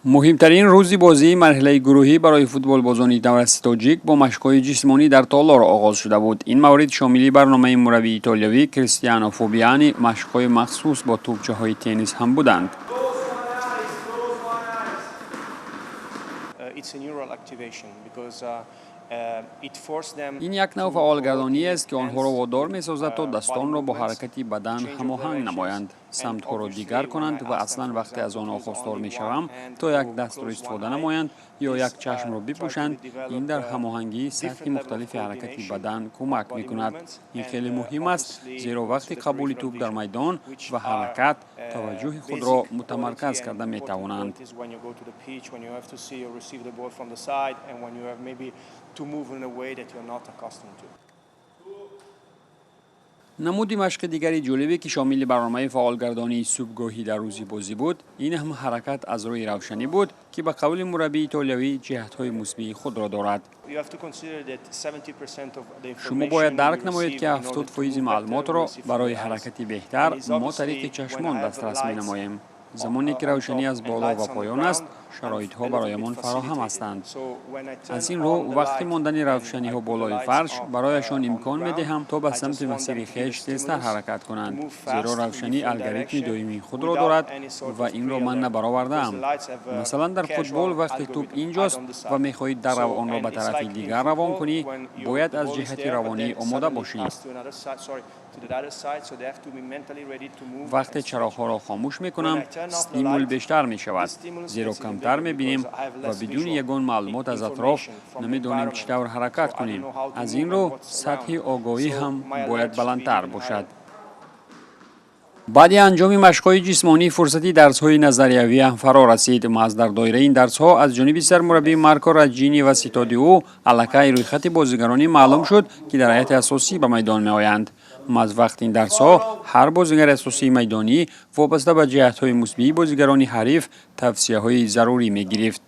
Муҳимтарин рӯзи бозии марҳилаи гурӯҳӣ барои футболбозони навраси тоҷик бо машқҳои ҷисмонӣ дар толор оғоз шуда буд. Ин маврид шомили барномаи мураббии итолиёвӣ Кристиано Фобиани, машқҳои махсус бо тӯбчаҳои теннис ҳам буданд. Ин як нав фаъолгардонӣ аст, ки онҳоро водор месозад, то дастонро бо ҳаракати бадан ҳамоҳанг намоянд, самтҳоро дигар кунанд. Ва аслан вақте аз онҳо хостор мешавам, то як дастро истифода намоянд ё як чашмро бипӯшанд, ин дар ҳамоҳангии сатҳи мухталифи ҳаракати бадан кӯмак мекунад. Ин хеле муҳим аст, зеро вақти қабули тӯб дар майдон ва ҳаракат таваҷҷӯҳи худро мутамарказ карда метавонанд. Намуди машқи дигари ҷолибе, ки шомили барномаи фаъолгардонии субҳгоҳӣ дар рӯзи бозӣ буд, ин ҳам ҳаракат аз рӯи равшанӣ буд, ки ба қавли мураббии итолиёвӣ ҷиҳатҳои мусбии худро дорад. Шумо бояд дарк намоед, ки 70 фоизи маълумотро барои ҳаракати беҳтар мо тариқи чашмон дастрас менамоем. Замоне ки равшанӣ аз боло ва поён аст, шароитҳо бароямон фароҳам ҳастанд. Аз ин рӯ, вақти мондани равшаниҳо болои фарш, барояшон имкон медиҳам, то ба самти масири хеш тезтар ҳаракат кунанд, зеро равшанӣ алгоритми доимии худро дорад ва инро ман набаровардаам. Масалан, дар футбол вақте тӯб инҷост ва мехоҳӣ даррав онро ба тарафи дигар равон кунӣ, бояд аз ҷиҳати равонӣ омода бошӣ. Вақте чароғҳоро хомӯш мекунам, стимул бештар мешавад, зеро камтар мебинем ва бидуни ягон маълумот аз атроф намедонем, чӣ тавр ҳаракат кунем. Аз ин рӯ, сатҳи огоҳӣ ҳам бояд баландтар бошад. Баъди анҷоми машқҳои ҷисмонӣ фурсати дарсҳои назариявӣ ҳам фаро расид. Маҳз дар доираи ин дарсҳо аз ҷониби сармураббӣ Марко Раҷини ва ситоди ӯ аллакай рӯйхати бозигаронӣ маълум шуд, ки дар ҳайати асосӣ ба майдон меоянд. Маҳз вақти ин дарсҳо ҳар бозигари асосии майдонӣ вобаста ба ҷиҳатҳои мусбии бозигарони ҳариф тавсияҳои зарурӣ мегирифт.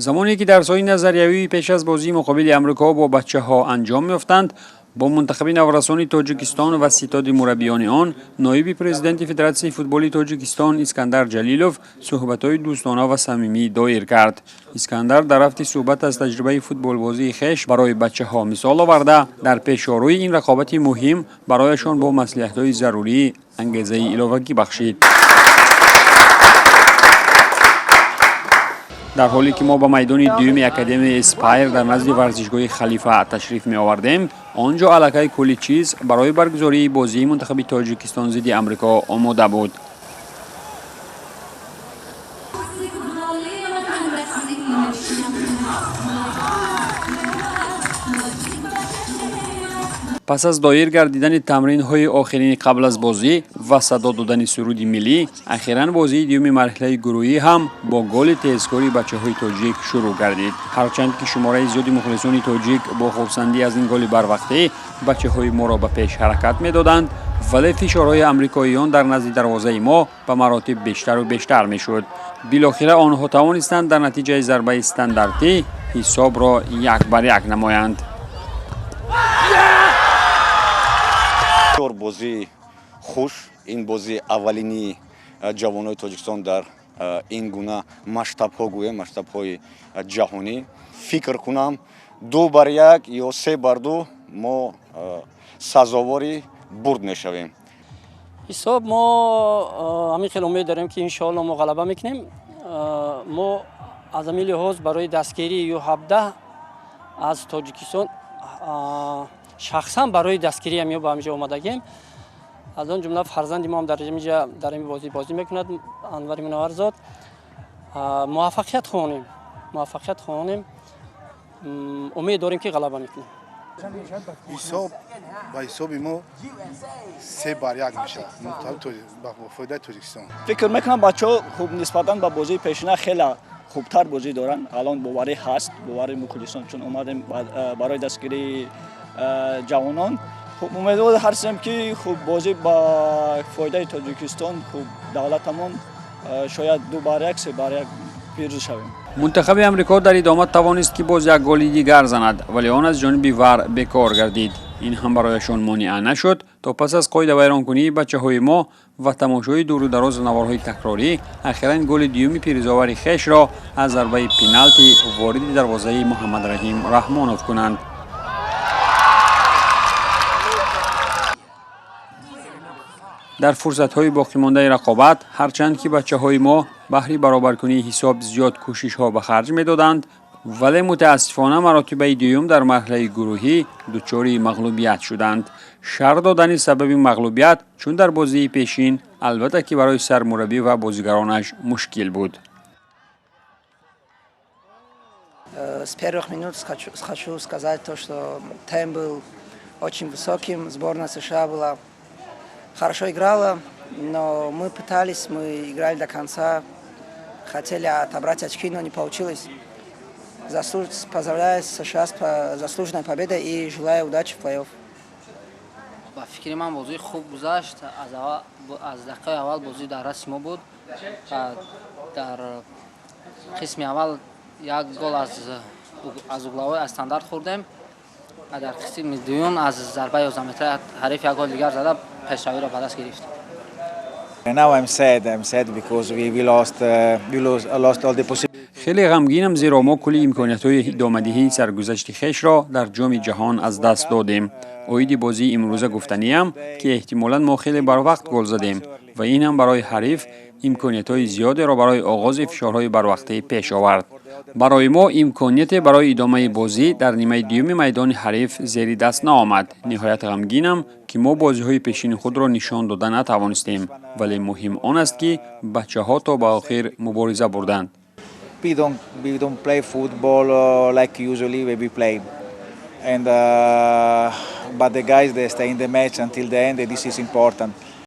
Замоне ки дарсҳои назариявии пеш аз бозии муқобили Амрико бо бачаҳо анҷом меёфтанд, бо мунтахаби наврасони Тоҷикистон ва ситоди мураббиёни он ноиби президенти Федератсияи футболи Тоҷикистон Искандар Ҷалилов суҳбатҳои дӯстона ва самимӣ доир кард. Искандар дар рафти суҳбат аз таҷрибаи футболбозии хеш барои бачаҳо мисол оварда, дар пешорӯи ин рақобати муҳим барояшон бо маслиҳатҳои зарурӣ ангезаи иловагӣ бахшид. Дар ҳоле ки мо ба майдони дуюми академияи Эспайр дар назди варзишгоҳи Халифа ташриф меовардем, он ҷо аллакай кулли чиз барои баргузории бозии мунтахаби Тоҷикистон зидди Амрико омода буд. Пас аз доир гардидани тамринҳои охирини қабл аз бозӣ ва садо додани суруди миллӣ, ахиран бозии дуюми марҳилаи гурӯҳӣ ҳам бо голи тезкори бачаҳои тоҷик шурӯъ гардид. Ҳарчанд ки шумораи зиёди мухлисони тоҷик бо хурсандӣ аз ин голи барвақтӣ бачаҳои моро ба пеш ҳаракат медоданд, вале фишорҳои амрикоиён дар назди дарвозаи мо ба маротиб бештару бештар мешуд. Билохира онҳо тавонистанд дар натиҷаи зарбаи стандартӣ ҳисобро 1 бар 1 намоянд. Бисёр бозии хуш. Ин бозии аввалини ҷавонони Тоҷикистон дар ин гуна масштабҳо, гӯем, масштабҳои ҷаҳонӣ. Фикр кунам, 2 бар 1 ё 3 бар 2 мо сазовори бурд мешавем. Ҳисоб мо ҳамин хел умед дорем, ки иншоалло мо ғалаба мекунем. Мо аз ҳамин лиҳоз барои дастгирии Ю-17 аз Тоҷикистон, шахсан барои дастгирии ҳамиё ба ҳаминҷо омадагем. Аз он ҷумла фарзанди мо ҳам дар инҷа, дар ин бозӣ бозӣ мекунад, Анвари Мунавварзод. Муваффақият хоҳонем, муваффақият хоҳонем. Умед дорем, ки ғалаба мекунем. Ҳисоб ба ҳисоби мо 3 бар 1 мешавад ба фоидаи Тоҷикистон. Фикр мекунам, бачаҳо хуб, нисбатан ба бозии пешина хеле хубтар бозӣ доранд. Алон боварӣ ҳаст, бовари мухлисон, чун омадем барои дастгирии ҷавонон. Хуб, умедвор ҳастем, ки хуб, бозӣ ба фоидаи Тоҷикистон, хуб, давлатамон, шояд 2 бар 1, 3 бар 1 пирӯз шавем. Мунтахаби Амрико дар идома тавонист, ки боз як голи дигар занад, вале он аз ҷониби ВАР бекор гардид. Ин ҳам барояшон монеа нашуд. То пас аз қоидавайронкунии бачаҳои мо ва тамошои дуру дароз наворҳои такрорӣ, ахиран голи дуюми пирӯзовари хешро аз зарбаи пеналти вориди дарвозаи Муҳаммадраҳим Раҳмонов кунанд. Дар фурсатҳои боқимондаи рақобат, ҳарчанд ки бачаҳои мо баҳри баробаркунии ҳисоб зиёд кӯшишҳо ба харҷ медоданд, вале мутаассифона маротибаи дуюм дар марҳилаи гурӯҳӣ дучори мағлубият шуданд. Шарҳ додани сабаби мағлубият, чун дар бозии пешин, албатта ки барои сармураббӣ ва бозигаронаш мушкил буд. С первых минут хочу сказать то, что темп был очень высоким, сборная США была хорошо играла, но мы пытались, мы играли до конца, хотели отобрать очки, но не получилось. Поздравляю США с заслуженной победой и желаю удачи в плей-офф. Ба фикри ман, бозии хуб гузашт. Аз дақиқаи аввал бозӣ дар расти мо буд. Дар қисми аввал як гол аз угловой, аз стандарт хӯрдем. Дар қисми дуюм аз зарбаи 11 метра ҳариф як гол дигар зада, пешравиро ба даст гирифт. Now I'm sad. I'm sad because we lost all the possibilities. Хеле ғамгинам, зеро мо кулли имкониятҳои идомадиҳии саргузашти хешро дар Ҷоми ҷаҳон аз даст додем. Оиди бозии имрӯза гуфтаниам, ки эҳтимолан мо хеле барвақт гол задем ва ин ҳам барои ҳариф имкониятҳои зиёдеро барои оғози фишорҳои барвақтӣ пеш овард. Барои мо имконияте барои идомаи бозӣ дар нимаи дуюми майдони ҳариф зери даст наомад. Ниҳоят ғамгинам, ки мо бозиҳои пешини худро нишон дода натавонистем, вале муҳим он аст, ки бачаҳо то ба охир мубориза бурданд. We don't play football like usually we play, and but the guys, they stay in the match until the end, and this is important.